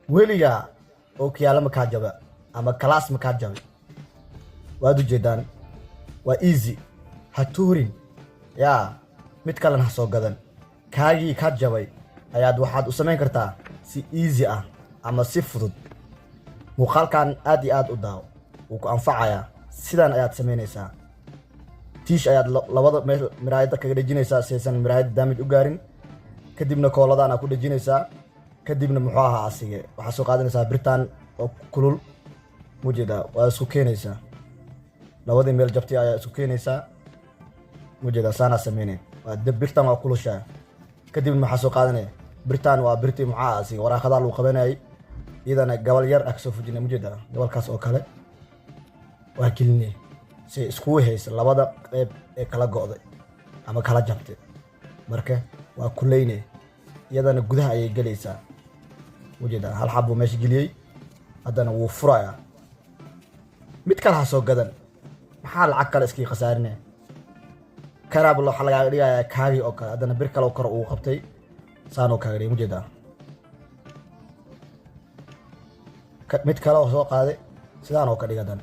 Weligaa ookiyaalo makaa jaba ama galaas makaa jabay? Waad ujeedaan, waa easy. Ha tuurin, yaa mid kalena ha soo gadan. Kaagii ka jabay ayaad waxaad u samayn kartaa si easy ah ama si fudud. Muuqaalkan aad iyo aad u daawo, wuu ku anfacayaa. Sidan ayaad samaynaysaa: tiish ayaad labada meel miraayadda kaga dhejinaysaa si aysan miraayadda damage u gaarin. Kadibna kooladan aa ku dhejinaysaa. Kadibna muxuu ahaa asige, waxaa soo qaadanaysaa birtan oo kulul, mujeedaa? Waa isku keenaysaa, labadii meel jabtay ayaa isku keenaysaa, mujeedaa? Saanaa sameynay. Waa deb, birtan waa kulushaa. Kadibna maxaa soo qaadanaya? Birtan waa birtii muxuu ahaa asige waraaqadaa lagu qabanayay. Iyadana gabal yar ah kasoo fujinay, mujeedaa? Gabalkaas oo kale waa gelinay si iskugu haysa labada qeyb ee kala go'day ama kala jabtay. Marka waa kuleyne, iyadana gudaha ayay gelaysaa, ujeedaa? Hal xab buu meesha geliyey, haddana wuu furayaa. Mid kale ha soo gadan. Maxaa lacag kale iskii khasaarinaya? Kanaab waxaa lagaaga dhigayaa kaagii oo kale. Haddana bir kale oo kore uu qabtay, saanoo kaaga dhigay, mujeedaa? Mid kale oo soo qaaday, sidaan oo ka dhig. Haddana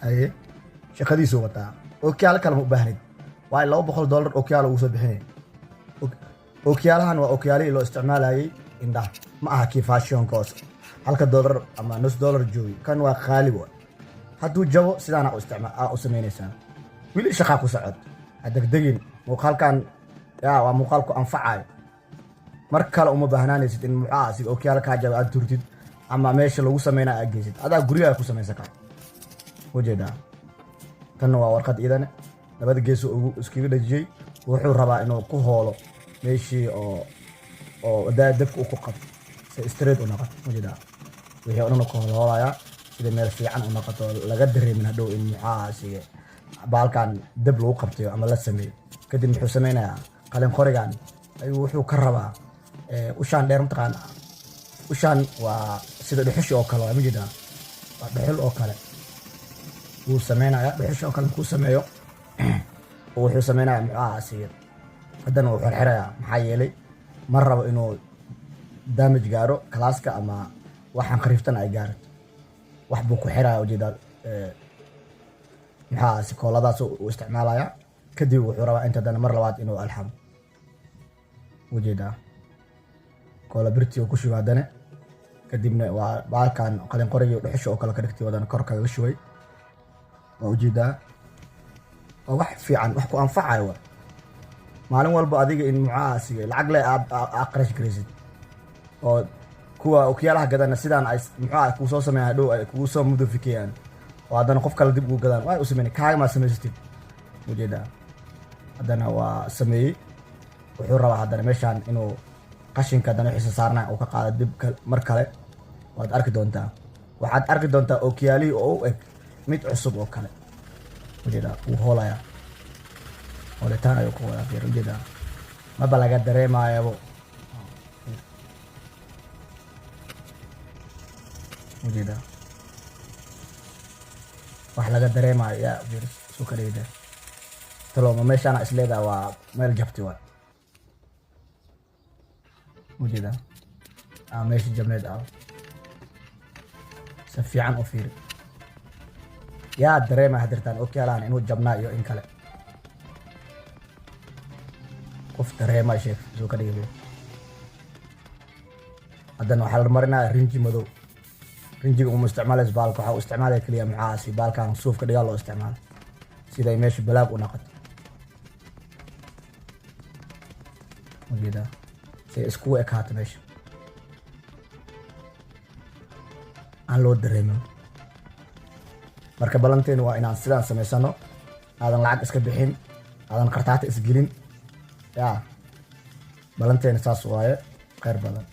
haye, shaqadiisuu wataa. Ookiyaalo kale ma u baahnid, waayo $200 ookiyaalo ugu soo bixinay. Ookiyaalahan waa ookiyaalihii loo isticmaalayay indhaha, ma aha kii fashionka oo halka dollar ama nus dollar joogi. Kan waa qaali wa. Hadduu jabo, sidaana u isticma aa u samaynaysaa. Weli shaqaa ku socod, ha degdegin. Muuqaalkan yaa waa muuqaal ku anfacayo. Mar kale uma baahnaanaysid in muxuu sida ookiyaalo kaa jaba aad turtid ama meesha lagu sameynaya aad geysid. Adaa guryaha ku samaysan kara, ujeedaa? Tanna waa warqad idane, labada gees ugu iskaga dhejiyey. Wuxuu rabaa inuu ku hoolo meeshii oo daa dabka uu ku qabto si straight u noqoto, ujeedaa? Wixii oo dhan ku hoolhoolayaa sida meel fiican u noqoto, laga dareemin hadhow in muxaasiga baalkan dab lagu qabtayo ama la sameeyo. Kadib muxuu sameynayaa? Qalin qorigan ayuu wuxuu ka rabaa ushaan dheer. Mataqaana ushaan? Waa sida dhuxushi oo kale, waa majeedaa? Waa dhuxul oo kale wuu sameynayaa. Dhuxushi oo kale markuu sameeyo, wuxuu sameynayaa muxuu ahaa asiga, haddana wuu xirxirayaa. Maxaa yeelay ma rabo inuu damage gaaro kalaaska ama waxaan khariiftan ay gaarato. Wax buu ku xiraya, ujeedaa? Muxuu ahaa si kooladaas uu isticmaalaya. Kadib wuxuu rabaa inta haddana mar labaad inuu alxamo, ujeedaa? Koola birtii uu ku shuba haddana. Kadibna waa baalkan qalin qorigii dhuxusha oo kale ka dhigtay, wadana kor kaga shubay, waa ujeedaa? Waa wax fiican, wax ku anfacayo. Wa maalin walba adiga in muxaasiga lacag le aa qarash garaysid oo kuwa okiyaalaha gadana sidaan ay muxuu kuu soo sameeyaan, hadhow ay kugu soo mudofikeeyaan oo haddana qof kale dib ugu gadaan. Waa u sameynay, kaaga maa samaysatid, ujeedaa? Haddana waa sameeyey. Wuxuu rabaa haddana meeshaan inuu qashinka haddana wixiisa saarnaa uu ka qaado dib mar kale. Waad arki doontaa, waxaad arki doontaa okiyaalihii oo u eg mid cusub oo kale, ujeedaa? Wuu hoolayaa, hoolitaan ayuu ku wadaa. Fiir, ujeedaa? Maba laga dareemaayabo, ujeedaa? Wax laga dareemayo yaa fiir isu ka dhigda. Talo ma meeshaana isleedaha? Waa meel jabti waa, ujeedaa? Meesha jabneed ah si fiican u fiiri. Yaa dareemaya hadirtaan okyaalahan inuu jabnaa iyo in kale? Qof dareema sheeg suu ka dhigay. Haddana waxaa la marinaya rinji madow. Rinjiga uma isticmaalaysa baalka, waxaa u isticmaalaya keliya maxaasi baalkan suufka dhigaa loo isticmaalo siday meesha balaag u noqoto, ujeedaa? Siay iskugu ekaato meesha, aan loo dareemin. Marka ballanteenu waa inaan sidaan samaysano, aadan lacag iska bixin, aadan kartaata isgelin. Yaa ballanteena saas waaye. Khayr badan.